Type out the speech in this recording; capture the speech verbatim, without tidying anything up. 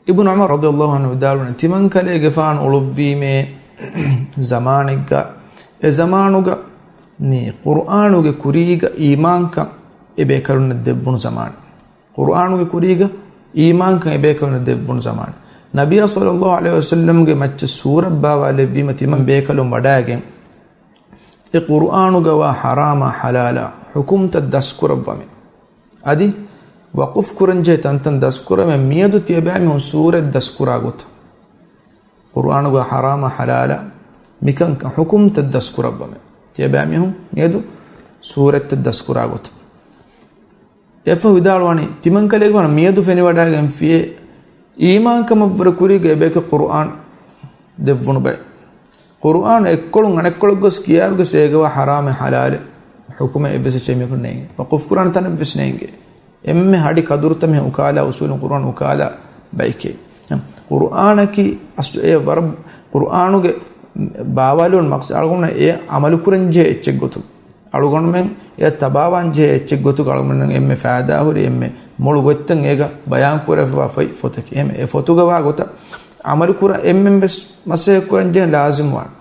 އިބްނު ޢުމަރު ރަޟިޔަﷲ ޢަންހު ވިދާޅުވަނީ، ތިމަންކަލޭގެފާނު އުޅުއްވީމޭ ޒަމާނެއްގަ، އެ ޒަމާނުގަ މި ޤުރްއާނުގެ ކުރީގަ އީމާންކަން އެ ބޭކަލުންނަށް ދެއްވުނު ޒަމާނެއް. ޤުރްއާނުގެ ކުރީގަ އީމާންކަން އެ ބޭކަލުންނަށް ދެއްވުނު ޒަމާނެއް. ނަބިއްޔާ ޞައްލަﷲ ޢަލައިހި ވަސައްލަމްގެ މައްޗަށް ސޫރަތް ބާވާލެއްވީމަ ތިމަން ބޭކަލުން ވަޑައިގެން، އެ ޤުރްއާނުގަވާ ޙަރާމާ ޙަލާލާ ޙުކުމްތައް ދަސްކުރައްވަމެ. އަދި ވަޤުފް ކުރަންޖެހޭ ތަންތަން ދަސްކުރަމެ. މިއަދު ތިޔަބައިމީހުން ސޫރަތް ދަސްކުރާ ގޮތަށް، ޤުރްއާނުގަ ޙަރާމާ ޙަލާލާ މިކަންކަން ޙުކުމްތައް ދަސްކުރައްވަމެ. ތިޔަބައިމީހުން މިއަދު ސޫރަތްތައް ދަސްކުރާ ގޮތަށް. އެފަހު ވިދާޅުވަނީ، ތިމަންކަލޭގެފާނު މިއަދު ފެނިވަޑައިގެންފިޔޭ، އީމާންކަމަށްވުރެ ކުރީގަ އެބޭކަލުން ޤުރްއާން ދެއްވުނު ބައެއް. ޤުރްއާން އެއްކޮޅުން އަނެއްކޮޅަށް ގޮސް ކިޔާރުގެ ސޭގަވާ ޙަރާމެއް ޙަލާލެއް ޙުކުމެއް އެއްވެސް އެއްޗެއް މީހަކުން ނޭނގެ. ވަޤުފް ކުރާނެ ތަނެއްވެސް ނޭނގެ. އެންމެ ހަޑި ކަދުރުތައް މި އުކާލާ އުސޫލުން ޤުރްއާން އުކާލާ ބައެކޭ. ޤުރްއާނަކީ އަސްލު އެ ވަރަށް ޤުރްއާނުގެ ބާވާލުން މަޤްޞަދު އަޅުގަނޑު އެ ޢަމަލު ކުރަން ޖެހޭ އެއްޗެއް ގޮތުން. އަޅުގަނޑުމެން އެ ތަބާވާން ޖެހޭ އެއްޗެއް ގޮތުގަ އަޅުގަނޑުމެން އެންމެ ފައިދާހުރި އެންމެ މޮޅު ގޮތްތައް އޭގަ ބަޔާން ކުރެފަވާ ފޮތް ފޮތަކީ. އެހެން އެ ފޮތުގަވާ ގޮތަށް ޢަމަލު ކުރަން އެންމެން ވެސް މަސައްކަތް ކުރަން ޖެހެން ލާޒިމުވާނެ.